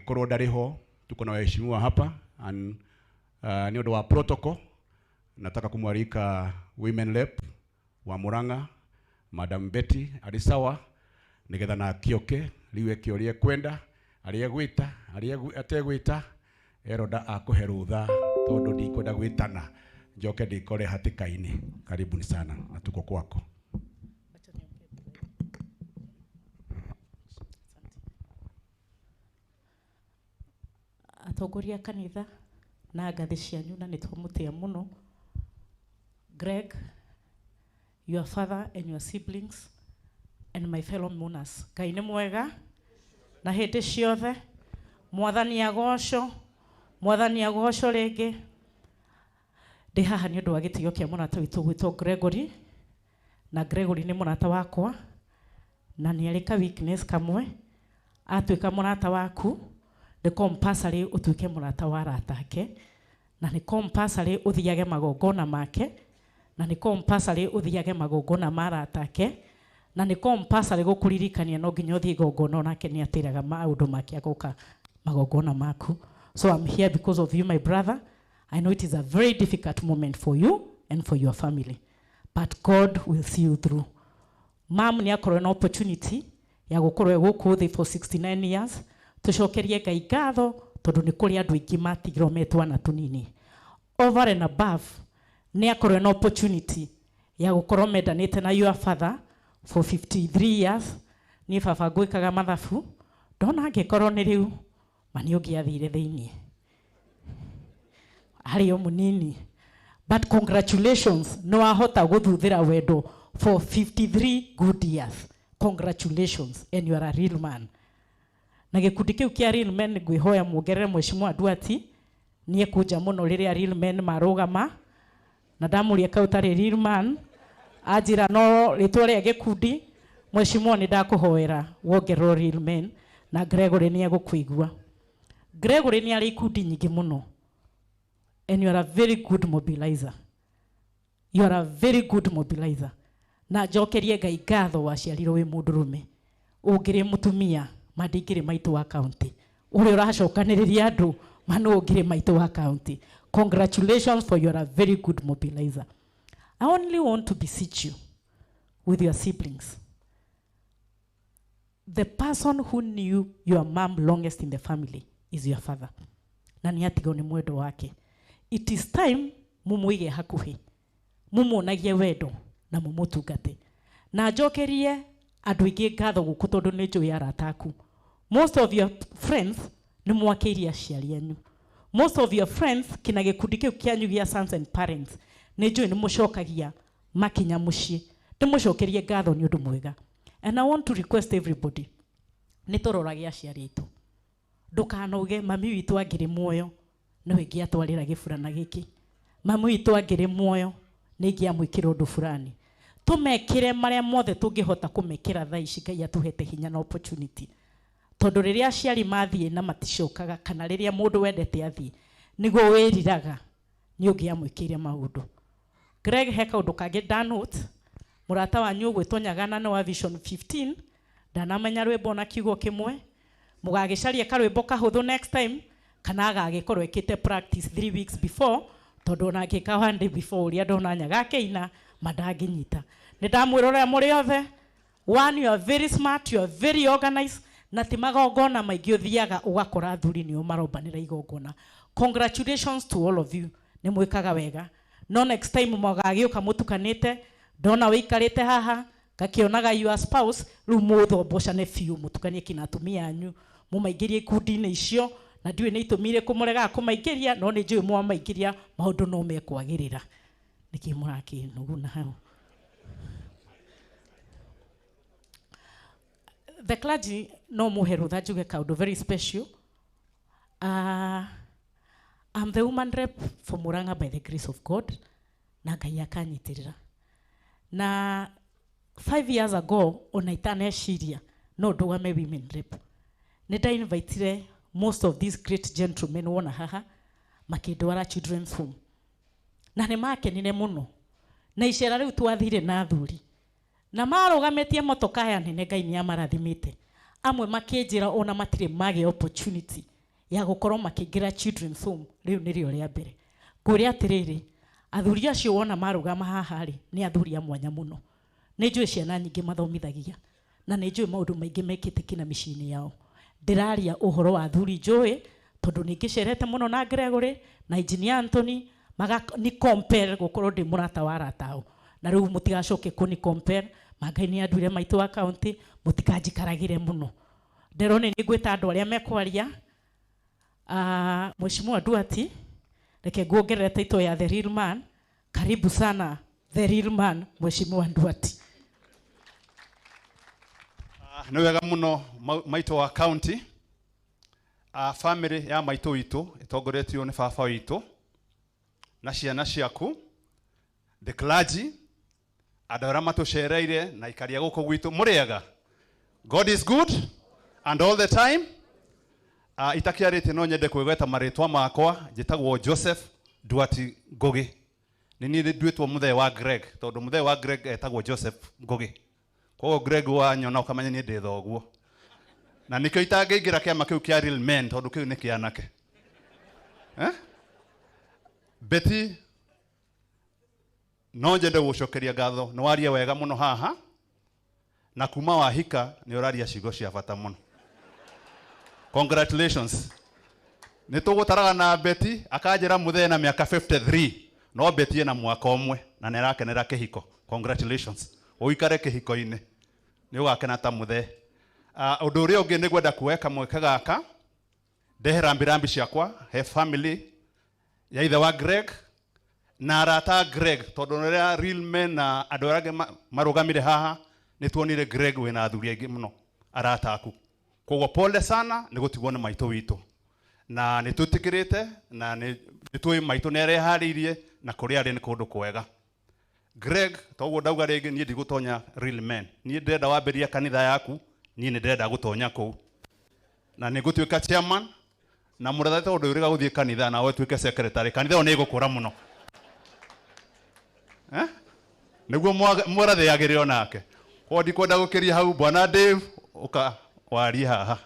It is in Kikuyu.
Angĩkorwo ndarĩ ho, tuko na waheshimiwa hapa and nĩ ũndũ wa protocol nataka kumwalika women rep wa Murang'a, Madam Betty arĩ sawa, nigetha nake oke rĩu eke ũrĩa ekwenda, arĩa egwĩta, arĩa ategwĩta, eroda akũhe rũtha tondũ ndikwenda gwĩtana njoke ndikore hatĩka-inĩ. Karibuni sana na tuko kwako. Wacha niongee mbele. Asante. Atongoria a kanitha na ngathĩ cianyu, na nĩ twamũtĩa mũno. Greg, your father and your siblings and my fellow mourners, Ngai nĩ mwega na hĩndĩ ciothe. Mwathani agocwo, Mwathani agocwo rĩngĩ. Ndĩ haha nĩ ũndũ wa gĩtĩo kĩa mũrata witũ gwĩtwo Gregory, na Gregory nĩ mũrata wakwa na nĩ arĩ ka weakness kamwe. Atuĩka mũrata waku, nĩ compulsory ũtuĩke mũrata wa arata ake, na nĩ compulsory ũthiage magongona make, na nĩ compulsory ũthiage magongona ma arata ake, na nĩ compulsory gũkũririkania no nginya ũthiĩ igongona, onake nĩ atĩraga maũndũ make agoka magongona maku. So I'm here because of you, my brother. I know it is a very difficult moment for you and for your family, but God will see you through. Mam nĩ akorwo na opportunity ya gũkorwo e gũkũ thĩ for 69 years. Tũcokerie Ngai ngatho tondũ nĩ kũrĩ andũ aingĩ matigirwo me twana tũnini. Over and above, nĩ akorwo na opportunity ya gũkorwo mendanĩte na your father for 53 years. Niĩ baba ngwĩkaga mathabu, ndona angĩkorwo nĩ rĩu ma nĩ ũngĩathire thĩiniĩ harĩ o mũnini, but congratulations, nĩ wahota gũthuthĩra wendo for 53 good years. Congratulations, and you are a real man. Na gĩkundi kĩu kĩa real men, ngwĩhoya muongerere mheshimiwa Duati. Niĩ kũnja mũno rĩrĩa real men marũgama na ndamũria kau tarĩ real man, anjĩra no rĩtwa rĩa gĩkundi. Mheshimiwa, nĩ ndakũhoera wongererwo real men, na Gregory nĩ egũkũigua. Gregory nĩ arĩ ikundi nyingĩ mũno, and you are a very good mobilizer. You are a very good mobilizer. Na njokerie Ngai ngatho waciarirwo wĩ mũndũrũme. Ũngĩrĩ mũtumia, ma ndingĩrĩ maitũ wa county ũrĩa ũracokanĩrĩria andũ, ma nũ ũngĩrĩ maitũ wa county. Congratulations, for you are a very good mobilizer. I only want to beseech you with your siblings. The person who knew your mom longest in the family is your father, na nĩ atigwo nĩ mwendo wake. It is time mumuige hakuhĩ, mumuonagie wendo na mumutungate. Na njokerie andũ aingĩ ngatho gũkũ tondũ nĩ njũĩ arata aku, most of your friends, nĩ mwakĩirie aciari anyu. Most of your friends, kina gĩkundi kĩu kĩanyu gĩa sons and parents, nĩ njũĩ nĩ mũcokagia makinya mũciĩ. Ndĩmũcokerie ngatho nĩ ũndũ mwega. And I want to request everybody, nĩ tũrorage aciari aitũ. Ndũkanauge, "Mami witũ angĩrĩ muoyo no ingĩatwarĩra gĩburana gĩkĩ, mami witũ angĩrĩ muoyo nĩ ingĩamwĩkĩra ũndũ fulani." Tũmekĩre marĩa mothe tũngĩhota kũmekĩra thaa ici Ngai atũhete hinya na opportunity, tondũ rĩrĩa aciari mathiĩ na maticokaga, kana rĩrĩa mũndũ wendete athiĩ, nĩguo wĩriraga nĩ ũngĩamwĩkĩire maũndũ. Greg, he kaũndũ kangĩ ndanote. Mũrata wanyu ũgwĩtwo Nyagana nĩ wa Vision 15, ndanamenya rwĩmbo na kiugo kĩmwe. Mũgagĩcaria karwĩmbo kahũthũ next time, kana agagĩkorwo ĩkĩte practice 3 weeks before, tondũ ona angĩka one day before, ũrĩa ndona Nyaga akĩina ma ndangĩnyita. Nĩ ndamwĩrorera mũrĩ othe. One, you are very smart, you are very organized, na ti magongona maingĩ ũthiaga ũgakora athuri nĩo marombanĩra igongona. Congratulations to all of you, nĩ mwĩkaga wega. No next time mũgagĩũka mũtukanĩte, ndona wĩikarĩte haha ngakĩonaga your spouse, rĩu mũthombocane biũ, mũtukanie kina atumia anyu, mũmaingĩrie ikundi-inĩ icio. Na ndiũĩ nĩ itũmi irĩkũ mũregaga kũmaingĩria, no nĩ njũĩ mwamaingĩria maũndũ no mekwagĩrĩra. Nĩkĩ mũrakĩnuguna hau? The clergy, no muhe rũtha njuge kaũndũ very special. I'm the woman rep for Murang'a by the grace of God, na Ngai akanyitĩrĩra. Na 5 years ago, ona itaneciria no ndũgame women rep, nĩ ndainvitire most of these great gentlemen wona haha, makĩndwara children's home, na nĩ makenire mũno na icera rĩu twathire na athuri na marũgamĩtie motoka ya nene. Ngai nĩ amarathimĩte. Amwe makĩnjĩra ona matirĩ magĩa opportunity. Ya gũkorwo makĩingĩra children's home rĩu nĩrĩo rĩa mbere. Ngwĩre atĩrĩrĩ, athuri acio wona marũgama haha rĩ, nĩ athuri a mwanya mũno. Nĩ njũĩ ciana nyingĩ mathomithagia na nĩ njũĩ maũndũ maingĩ mekĩte kina mĩciĩ-inĩ yao. Ndĩraria ũhoro wa athuri njũĩ tondũ nĩ ngĩcerete mũno na Gregory na Engineer Anthony maga ni compare gũkorwo ndĩ mũrata wa arata ao, na rĩu mũtigacoke kũni compare. Mangai nĩ anduire maitũ wa county, mũtikanjikaragĩre mũno. Nderwo nĩ ngwĩta andũ arĩa mekwaria. Mheshimiwa Duati, reke nguongerere title ya the real man. Karibu sana, the real man, Mheshimiwa Duati. Nĩ wega mũno, maitũ wa county, family ya maitũ witũ ĩtongoretio nĩ baba witũ na ciana ciaku, the clergy, andũ arĩa matũcereire na ikaria gũkũ gwitũ, mũrĩega? God is good and all the time. Itakĩarĩtie no nyende kwĩgweta marĩtwa makwa. Njĩtagwo Joseph Duati Ngugi. Nĩ niĩ nduĩtwo mũthee wa Greg tondũ mũthee wa Greg etagwo Joseph Ngugi. Koguo Greg, wanyona ũkamenya niĩ ndĩ thoguo, na nĩkĩo itangĩingĩra kĩama kĩu kĩa real men tondũ kĩu nĩ kĩanake, eh? Betty, no nyende gũcokeria ngatho. Nĩ waria wega mũno haha, na kuma wahika nĩ ũraria ciugo cia bata mũno. Congratulations. Nĩ tũgũtaraga na Betty akanjĩra mũthee na mĩaka 53, no Betty ena mwaka ũmwe na nĩ arakenera kĩhiko. Congratulations, ũikare kĩhiko-inĩ, nĩ ũgakena ta mũthee. Ũndũ ũrĩa ũngĩ, nĩ ngwenda kuoya kamweke gaka ndehe rambirambi ciakwa he family ya ithe wa Greg na arata a Greg, tondũ rĩrĩa real men na andũ arĩa angĩ marũgamire haha, nĩ tuonire Greg wĩna athuri aingĩ mũno arata aku. Koguo pole sana nĩ gũtigwo nĩ maitũ witũ, na nĩ twĩtĩkĩrĩte na nĩ tũĩ maitũ nĩ areharĩirie na kũrĩa arĩ nĩ kũndũ kwega. Greg, toguo ndauga rĩngĩ, niĩ ndigũtonya real men. Niĩ ndĩrenda wambĩrĩria kanitha yaku, niĩ nĩ ndĩrenda gũtonya kũu na nĩ ngũtuĩka chairman, na mũrathe tondũ ũrĩga gũthiĩ kanitha nawe ũtuĩke secretary. Kanitha ĩyo nĩ ĩgũkũra mũno, eh? Nĩguo mũrathe yagĩrĩro nake. Koguo ndikwenda gũkĩria hau. Bwana Dave, ũka warie haha.